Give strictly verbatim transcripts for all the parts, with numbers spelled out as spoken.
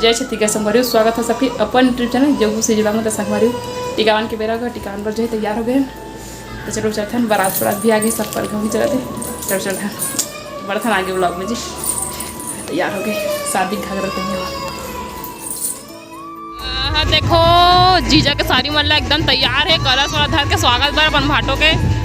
जय छत्तीसगढ़ संगवारी हो, स्वागत हे सबके अपन YouTube चैनल जम्मू से जुड़ा में। त संगवारी हो, टिकावन के बेरा हो गे, टिकावन बर जो हे तैयार हो गे हन। त चलो चलथन, बारात वारात भी आ गे, सब परघा भी चलत हे। चलो चलथन, बढ़थन आगे vlog में जी। तैयार हो गे, शादी घाघरा पहने हुआ। आहा, देखो, जीजा के सारी मन ला एकदम तैयार हे, कलश वाला धर के स्वागत बर अपन भाटो के।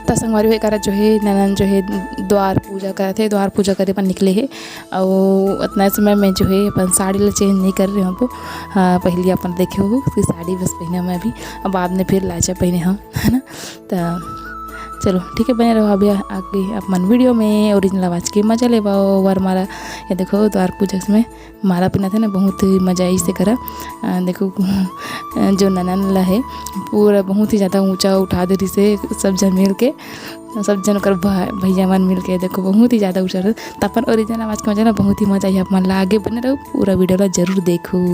त संगवारी हो, एकरा जो हे ननन जो हे द्वार पूजा करत हे, द्वार पूजा करे बर निकले हे। अउ अतना समय में जो हे अपन साड़ी ला change नहीं कर रहे हो। हाँ, पहली अपन देखे हो कि साड़ी बस पहने मैं अभी, अब बाद में फिर लाचा पहने हम, है ना। त चलो ठीक है, बने रहो अभी आगे अपन video में। Original आवाज़ के मजा लेवव। वरमाला, ये देखो द्वार पूजा में माला पहनाथे ना, बहुत ही मजा आइस एकरा। अ, देखो, अ, जो ननन ला हे, पूरा बहुत ही ज़्यादा ऊंचा उठा दे रिहिसे सब झन मिल के, सब झन ओकर भा-, भैया मन मिल के, देखो, बहुत ही ज़्यादा ऊंचा रहे। त अपन original आवाज़ के मजा ना, बहुत ही मजा आही। आप मन ला आगे बने रहो, पूरा video ला जरूर देखो।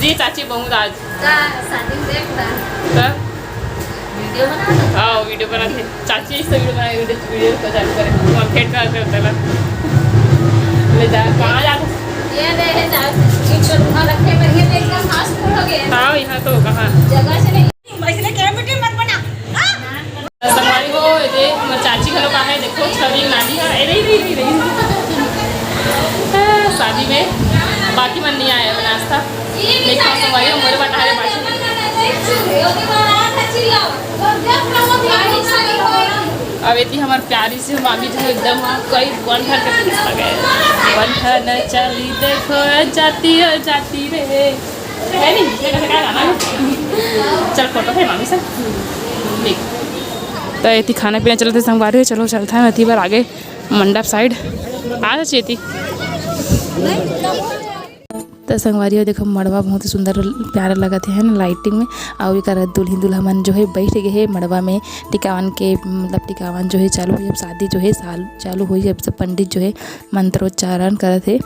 ये चाची बहुत आज का शादी में देख रहा। तब? वीडियो बना दो। हाँ, वीडियो बना थे। चाची इस वीडियो बना, वीडियो, वीडियो को चालू करे। हम फेंक रहा थे उतना। ले जा, कहाँ जा? ये ले, ये जा। ये छोटू रखे में ये तो एकदम फास्ट फूड हो गया। हाँ, यहाँ तो कहाँ? जगह से नहीं। इसलिए क्या मीटिंग मत बना। हाँ? संगवारी हो, ये दे, हमर चाची घलो का है, देखो, छवि नानी है, ए, रही, रही, रही, रही। हाँ, शादी में बाकी मन नहीं आया है नाश्ता। देखो, संगवारी हो, मोरे बटा है बाकी। अब इतनी हमार प्यारी से मामी जो है एकदम, हाँ, कई वन भर के पीस लगे। वन भर न चली, देखो, जाती हो, जाती रे। है नहीं? ये कैसे क्या गाना है? चल, फोटो है मामी से। देख। तो एती खाना पीना चलत हे संगवारी हो, चलो चलत हन एती बर आगे मंडप साइड। आ जा चेती। त संगवारी हो, देखो, मड़वा बहुत ही सुंदर प्यारा लगत हे, है ना, लाइटिंग में। अउ एकर दुल्हिन दूल्हा मन जो है बैठ गए हे मड़वा में। टिकावन के, मतलब, टिकावन जो है चालू होई, अब शादी जो है साल चालू होई, अब सब पंडित जो है मंत्रोच्चारण करत हे,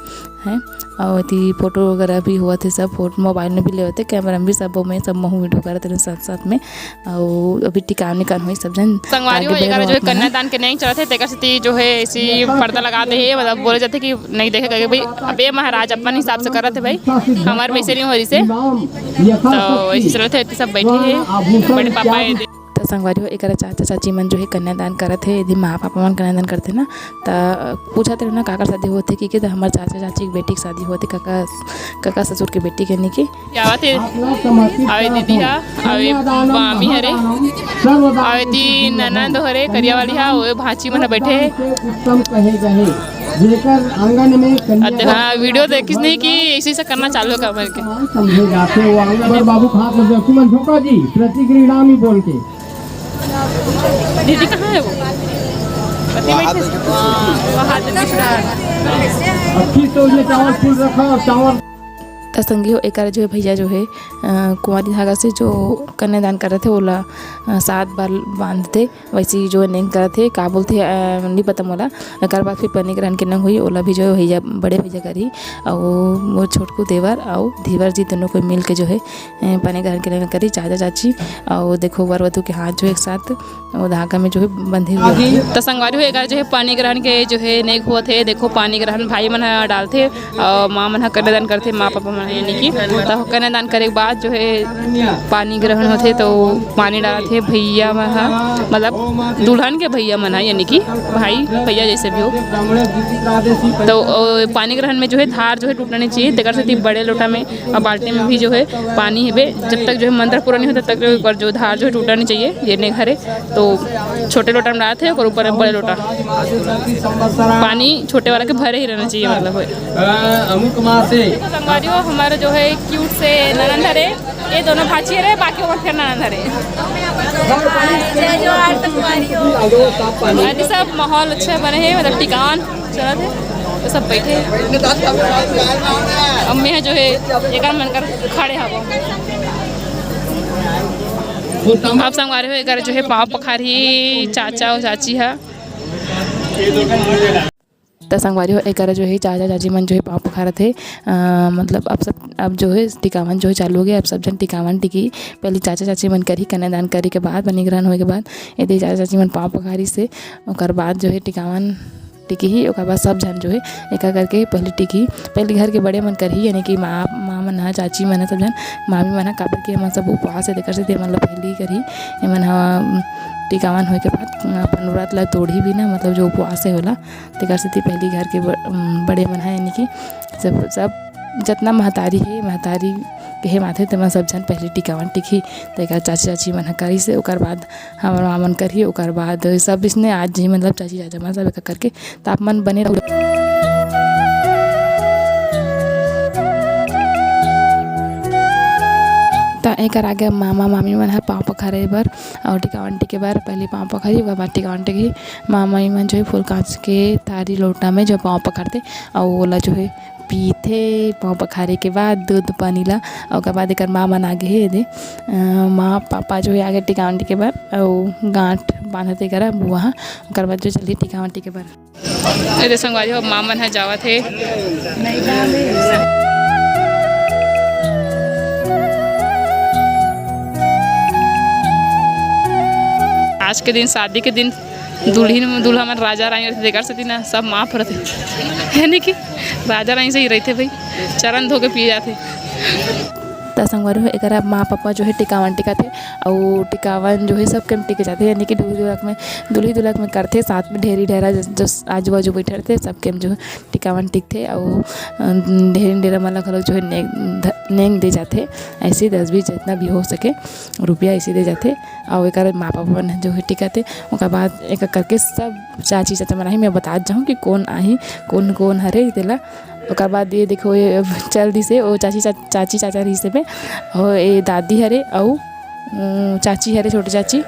हैं। अउ एती फोटो वगैरह भी होवत हे, सब फोटो मोबाइल में भी लेवत हे, कैमरा में भी, सब में, सब महू वीडियो करत हे साथ साथ में। अउ अभी टिकावन निकान होई, सब झन संगवारी हो, आगे बढ़े एकर जो है रहो अपना। कन्यादान के नेंग चलत हे, तेकर सेती जो है ऐसी पर्दा लगा दे हे, मतलब बोले जाथे कि नहीं देखे करके भाई, अब ये महाराज अपन हिसाब से करत हे भाई, हमर वैसे नहीं हो रही से, तो ऐसे चलत हे, सब बैठे हे, बड़े पापा हे। त संगवारी हो, एकरा चाचा चाची मन जो है कन्यादान करत हे, यदि माँ पापा मन कन्यादान करथे ना, त पूछत रहे ना, काकर शादी होथे कि, कि त हमर चाचा चाची के बेटी के शादी होथे, काका, काका ससुर के बेटी के, नहीं कि आवत हे, अउ ये दीदी हा, अउ ये मामी हरे, अउ ये ती ननद हरे, करिया वाली हा, वो भांची मन बैठे हे। उत्तम कहे गए, जेकर आंगन में कन्या अउ तेहा वीडियो देखिस नहीं कि ऐसे ऐसे करना चालू कर मन के। समझे जाते वो आंगन पर बाबू खास हो जाती मन झोंका जी, प्रतिगृहणामी बोल के। दीदी कहाँ है वो? पति बैठे। वहाँ हाथ दिख रहा है। अच्छी तो ये चावल फूल रखा और चावल त संगी हो, एकर जो है भैया जो है, अ, कुंवारी धागा से जो कन्यादान करत हे, ओला, अ, सात बार बांधथे, वैसे ही जो नेंग करत हे, का बोलथे, अ, नहीं पता मोला। एकर बाद फिर पनीर ग्रहण के नेंग होई, ओला भी जो है भैया, बड़े भैया करही, अउ वो छोटकू देवर अउ धीवर जी दोनों कोई मिल के जो है, अ, पनीर ग्रहण के नेंग करही, चाचा चाची, अउ देखो वर वधू के हाथ जो एक साथ वो धागा में जो है बंधे हुए हैं। त संगवारी हो, एकर जो है पानी ग्रहण के जो है नेग होत हे। देखो, पानी ग्रहण भाई मन ह डालथे अउ माँ मन ह कन्यादान करथे, माँ पापा मन ह, यानी कि त कन्यादान करे के बाद जो है पानी ग्रहण होथे, तो पानी डालथे भैया मन ह, मतलब दुल्हन के भैया मन ह, यानी कि भाई भैया जैसे भी हो। तो, अ, पानी ग्रहण में जो है धार जो है टूटना नहीं चाहिए, तेकर सेती बड़े लोटा में अब बाल्टी में भी जो है पानी हेबे, जब तक जो है मंत्र पूरा नहीं होता, तब तक जो ओकर जो धार जो है टूटना नहीं चाहिए। ये नेग हरे तो छोटे लोटा में डालत हे, ओकर ऊपर में बड़े लोटा। पानी छोटे वाला के भरे ही रहना चाहिए, मतलब होय। अ, अमुक माँ से। तो संगवारी हो, हमारा जो है क्यूट से ननद हरे, ये दोनों भांची हरे, बाकी ओकर फिर ननद हरे। जय जोहार संगवारी हो। अभी सब माहौल अच्छा बने हे, मतलब टिकावन चलत हे, तो सब बैठे हे। अब मैं जो है एकर मन कर खड़े हवं। अब संगवारी हो, एकर जो है पाँव पखारही चाचा अउ चाची ह। त संगवारी हो, एकर जो है चाचा चाची मन जो है पाँव पखारत हे। अ, मतलब अब सब, अब जो है टिकावन जो है चालू हो गया। अब सब झन टिकावन टिकी, पहले चाचा चाची मन करही कन्यादान करे के बाद, पानी ग्रहण होए के बाद यदि चाचा चाची मन पाँव पखारिस हे, ओकर बाद जो है टिकावन टिकही, ओकर बाद सब झन जो है एका करके पहले टिकही। पहले घर के बड़े मन करही, यानी कि माँ, माँ मन ह, चाची मन ह, सब झन, मामी मन ह, काबर कि हमन सब उपवास हे, तेकर सेती एमन ल पहले ही करही। एमन ह टिकावन होए के बाद अपन व्रत ल तोड़ही भी ना, मतलब जो उपवास हे ओला, तेकर सेती पहले घर के ब-, बड़े मन ह, यानी कि सब, सब जतना महतारी हे, महतारी कहे माथे, तेमन सब झन पहले टिकावन टिकही। तेकर चाची चाची मन ह करिस हे, ओकर बाद हमर माँ मन करही, ओकर बाद सब इसने आज ही, मतलब, चाची चाचा मन सब एक करके, त आप मन बने रहू। त एकर आगे मामा मामी मन ह पाँव पखारे बर अउ टिकावन टिके बर पहले पाँव पखारी, ओकर बाद टिकावन टिकही। मामा मामी मन जो है फूल कांच के थारी लोटा में जो पाँव पखारथे अउ ओला जो है पीथे, पाँव पखारे के बाद दूध पानी ला। अउ ओकर बाद एकर माँ मन आगे हे दे, अ, माँ पापा जो हे आगे टिकावन टिके बर, अउ गांठ बांधत हे करा बुआ ह, ओकर बाद जो चलही टिकावन टिके बर। ए दे संगवारी हो, माँ मन ह जावत हे। आज के दिन, शादी के दिन, दुल्हिन दूल्हा मन राजा रानी रहिथे, तेकर सेती ना सब माफ रहिथे, यानी कि राजा रानी से ही रहिथे भाई, चरण धो के पिए जाथे। त संगवारी हो, एकरा माँ पापा जो है टिकावन टिकाथे, अउ टिकावन जो है सबके में टिके जाथे, यानी कि दूल्ही दुल्हन में, दूल्ही दुल्हन में करथे, साथ में ढेरी ढेरा जो आजू बाजू बैठे रहिथे, सबके में जो है टिकावन टिकथे, अउ, अ, ढेरी ढेरा मन ला घलो जो है नेग, ध-, नेग दे जाथे, ऐसे दस बीस जितना भी हो सके रुपया ऐसे दे जाथे। अउ एकर माँ पापा मन जो है टिकाथे, ओकर बाद एक एक करके सब चाची चाचा मन आही, मैं बतात जाहूँ कि कोन आही, कोन कोन हरे तेला। ओकर बाद ये देखो, ये अब चल दिसे, वो चाची चा-, चाची चाचा रहिसे में, अउ ये दादी हरे, अउ, उम, चाची हरे, छोटे चाची,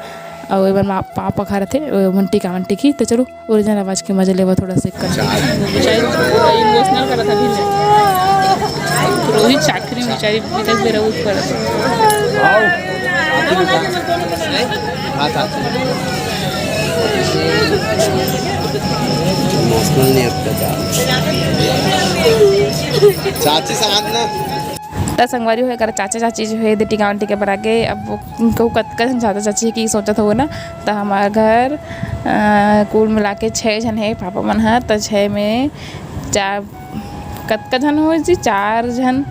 अउ एमन मा-, पाँव पखारत हे, ओमन टिकावन टिकही। त चलो, ओरिजिनल आवाज के मजा लेवा थोड़ा से कर। बेचारी पूरा इमोशनल करत हे अभी ले। रोहित चाकरी में बेचारी बितक बेरा उठ पड़त हे। इमोशनल नहीं होता जा। चाची साथ ना। त संगवारी हो, एकर चाचा चाची जो है, दे टिकावन टिके बर आगे। अब वो कहूँ कतका झन चाचा चाची है कि सोचत हो ना, त हमार घर, अ, कुल मिला के छः झन है, पापा मन ह, त छः में चार, कतका झन हो जी, चार झन,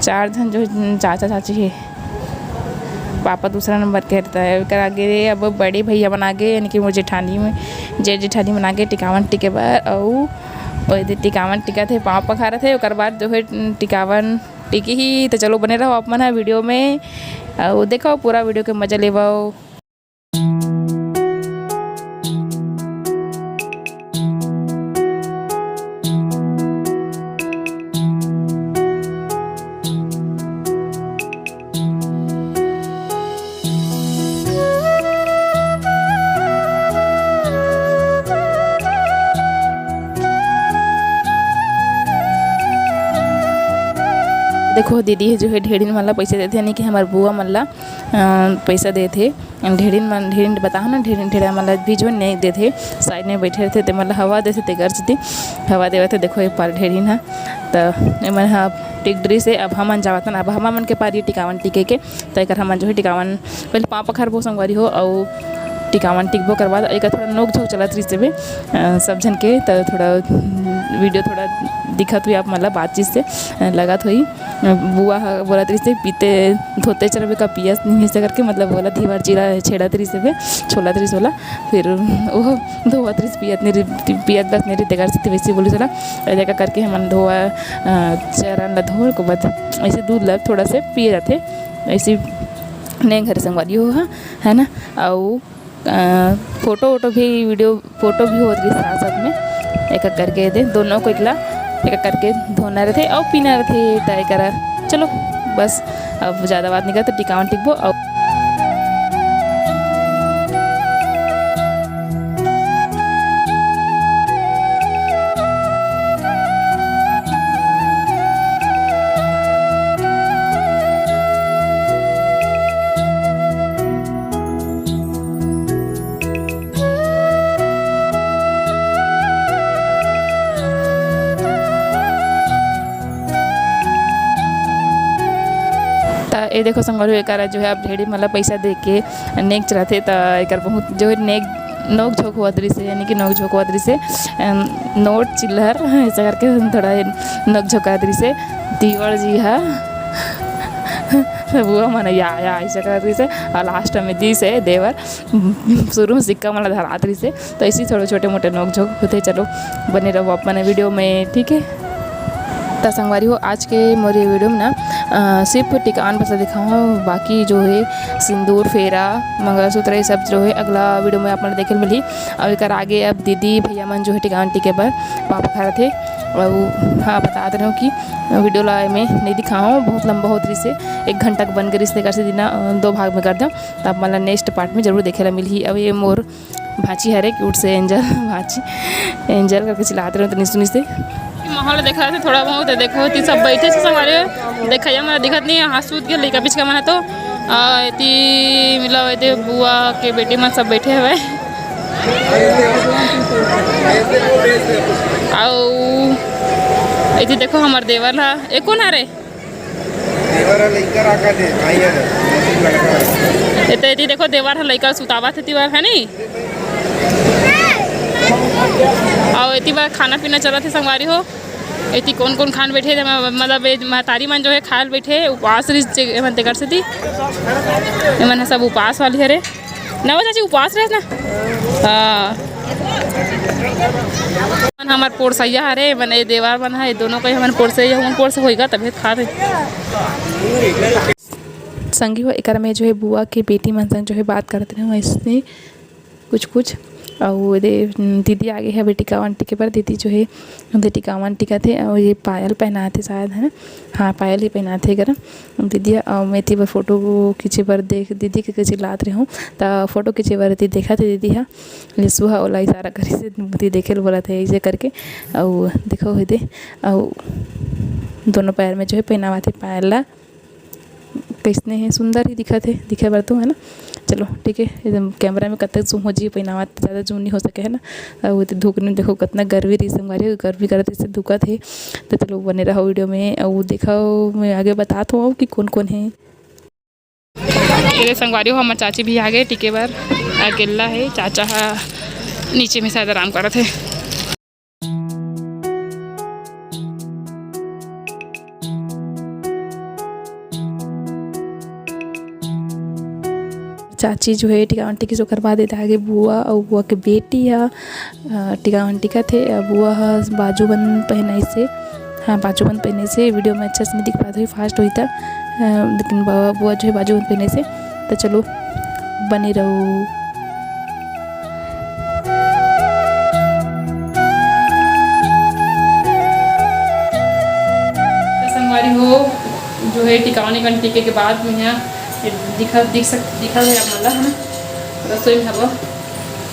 चार झन जो चाचा चाची है। पापा दूसरा नंबर के रहता है, एकर आगे अब बड़े भैया मन आगे, यानी कि मोर जेठानी में, जेठ जेठानी मन आगे टिकावन टिके बर, अउ ओदे टिकावन टिकत है, पाँव पखारत है, ओकर बाद जो है टिकावन टिकही। तो चलो बने रहो आप मन ह वीडियो में, अउ देखो पूरा वीडियो के मजा लेवो। देखो दीदी हे जो है ढेड़िन मन ला पैसा देथे, यानी कि हमर बुआ मन ला, अ, पैसा देथे। ढेड़िन मन, ढेड़िन बताहूँ ना, ढेड़िन ढेड़ा मन ला भी जो नेग देथे, साइड में बैठे रहथे, ते मन ला हवा देथे, तेकर सेती हवा देवत हे। देखो, एक पार ढेड़िन ह, त एमन ह टिक डरिस हे। अब हमन जावतन, अब हमन के पारी टिकावन टिके के, त एकर हमन जो है टिकावन पहले पाँव पखारबो संगवारी हो, अउ टिकावन टिकबो करवा। एकर थोड़ा नोक झोंक चलत रहिस हे बे, अ, सब झन के, त थोड़ा वीडियो थोड़ा दिखत हुई आप मन ला, बातचीत से, अ, लगत होई। बुआ ह बोलत रहिस हे, "पीते धोते चरबे का, पियस नहीं से," करके, मतलब, ओला धीवर जीरा छेड़त रहिस हे बे, छोलत रहिस ओला। फिर ओह धोवत रहिस, पियत नहीं रहि-, पियत बस नहीं रहिस, तेकर सेती वैसे बोलिस ओला। ए जगह करके हमन धोवा, अ, चरण ला धोए के बाद ऐसे दूध ला थोड़ा से पिए जाथे, ऐसे नेग हरे संगवारी हो, है ना। अउ अ, फोटो वोटो भी, वीडियो फोटो भी होत रहिस साथ साथ में। एक एक करके दे, दोनों को एकला एक एक करके धोना रहथे अउ पीना रहथे। त एकरा चलो बस, अब ज़्यादा बात नहीं करते, टिकावन टिकबो। अउ त ए देखो संगवारी हो, एकरा जो है अब ढेड़ी मतलब पैसा दे के नेग चलाथे, त एकर बहुत जो है नेग नोक झोंक होवत रहिस हे, यानी कि नोक झोंक होवत रहिस हे, अम, नोट चिल्लर ऐसा करके थोड़ा नोक झोंकात रहिस हे। तीवड़ जी हा बुआ मन या, या ऐसा करत रहिस हे, अउ लास्ट में दिस हे देवर। शुरू में सिक्का मन ला धरात रहिस हे, तो ऐसे ही थोड़े छोटे मोटे नोक झोंक होथे। चलो बने रहो आप मन वीडियो में, ठीक है। त संगवारी हो, आज के मोर ये वीडियो में ना, अ, सिर्फ टिकावन बस दिखाहूँ, बाकी जो है सिंदूर, फेरा, मंगलसूत्र, ये सब जो है अगला वीडियो में आप मन देखे ल मिलही। अउ एकर आगे अब दीदी भैया मन जो है टिकावन टिके बर पाँव पखारत हे। अउ हाँ, बतात रहे हो कि वीडियो ला मैं नहीं दिखाहूँ, बहुत लंबा होत रहिस हे, एक घंटा के बन गे रहिस हे, तेकर सेती ना, अ, दो भाग में कर देंव। त आप मन ला नेक्स्ट पार्ट में जरूर देखे ला मिलही। अब ये मोर भांची हरे, क्यूट से एंजल, भांची एंजल करके चिल्लात रहे, तो नहीं सुनिस हे। माहौल देखा थे थोड़ा बहुत, देखो ती सब बैठे से संगवारी हो, देखा जा, मोला दिखत नहीं है, हाँ, सूत गए लइका पिचका मन ह तो। आ, एती मतलब एती बुआ के बेटी मन सब बैठे हवे। अउ एती देखो हमर देवर ह, ए कोन हरे? देवर ह लइका राखा दे, भाई ह, लड़का ह। एती देखो, देवर ह लइका ल सुतावत हे, एती बर, है नी? अउ एती बर खाना पीना चलत हे, संगवारी हो। एती कोन कोन खान बैठे हे, मतलब, ए महतारी मन जो है, खाए ल बैठे हे, उपास रहिस जे, एमन तेकर सेती। एमन ह सब उपास वाली हरे। ना वो चाची, उपास रहिस ना? हाँ। हमर पोरसैया हरे, एमन ए देवर मन ह, ए दोनों कोई हमन पोरसैया, हमन पोरसे होइगा, तभे त खात हे। संगी हो, एकर में जो है बुआ के बेटी मन संग जो है बात करत रहे हो ऐसने कुछ कुछ। अउ एदे दीदी आगे हे अभी टिकावन टिके बर। दीदी जो है ओदे टिकावन टिकत हे अउ ये पायल पहनात हे शायद, है ना? हाँ, पायल ही पहनात हे एकर दीदी ह। अउ मैं एती बर फोटो खींचे बर देख, दीदी के चिल्लात रहे हूँ, त फोटो खींचे बर एती देखत हे दीदी ह। लिसु ह ओला इशारा करिस हे, मोती देखे ल बोलत हे ऐसे करके। अउ देखो हे दे, अउ दोनों पैर में जो है पहनावत हे पायल ला। कैसने हे, सुंदर ही दिखत हे, दिखे बर तो, है ना। चलो ठीक है, एकदम कैमरा में कतक जूम हो जी, पहनावत ज़्यादा जूम नहीं हो सके, है ना। अउ एती धुकनी देखो, कतना गर्मी रही संगवारी, गर्मी करत इसे धुकत हे। तो चलो बने रहो वीडियो में, अउ देखो मैं आगे बतात हूँ कि कौन कौन है। ये संगवारी हो, हमर चाची भी आगे टिके बर, अकेला है चाचा हा, नीचे में शायद आराम करत है। चाची जो है टिकावन टिकिस, ओकर बाद एदे आगे बुआ अउ बुआ के बेटी ह, अ, टिकावन टिकत हे। अ, बुआ ह बाजूबंद पहनाइस हे, हाँ, बाजूबंद पहनाइस हे। वीडियो में अच्छा से नहीं दिख पात होही, फास्ट होही त, अ, लेकिन बुआ, बुआ जो है बाजूबंद पहनाइस हे। तो चलो बने रहो। तो संगवारी हो, जो है टिकावन टिके के बाद में यहाँ दिखा, दिख सक, दिखा है आप मन ला, है ना? रसोई में हवा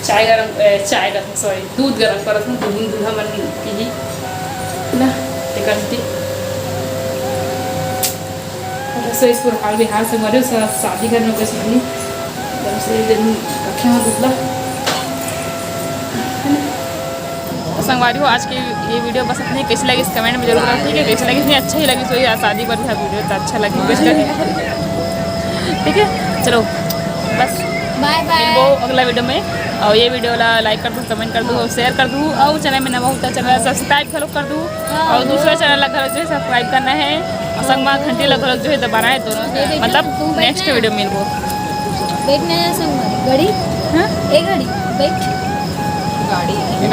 चाय गरम, ए, चाय गरम, सॉरी, दूध गरम करत हूँ, दूध, दूध हमन पीही ना, एकर सेती। रसोई पूरा हाल बेहाल संगवारी हो, सा-, शादी घर में कैसे नहीं, एकदम से दिन रखे हो दूध ला। तो संगवारी हो, आज की ये वीडियो बस इतनी। कैसी लगी इस कमेंट में जरूर बताओ, ठीक है? कैसी लगी, इतनी अच्छा ही लगी, सो यार शादी पर भी वीडियो तो अच्छा लगी, बेस्ट लगी, ठीक है? चलो बस बाय बाय। मिलबो अगला वीडियो में, अउ ये वीडियो ला लाइक कर दू, कमेंट कर दू, अउ शेयर कर दू, अउ चैनल में नवा हो त चैनल ला सब्सक्राइब घलो कर दू, अउ दूसरा चैनल ला घलो जो है सब्सक्राइब करना है, अउ संग में घंटी ला घलो जो है दबाना है दोनों, मतलब नेक्स्ट वीडियो में मिलबो। बैठना है संग में। गाड़ी? हाँ? ए गाड़ी, बैठ। गाड़ी।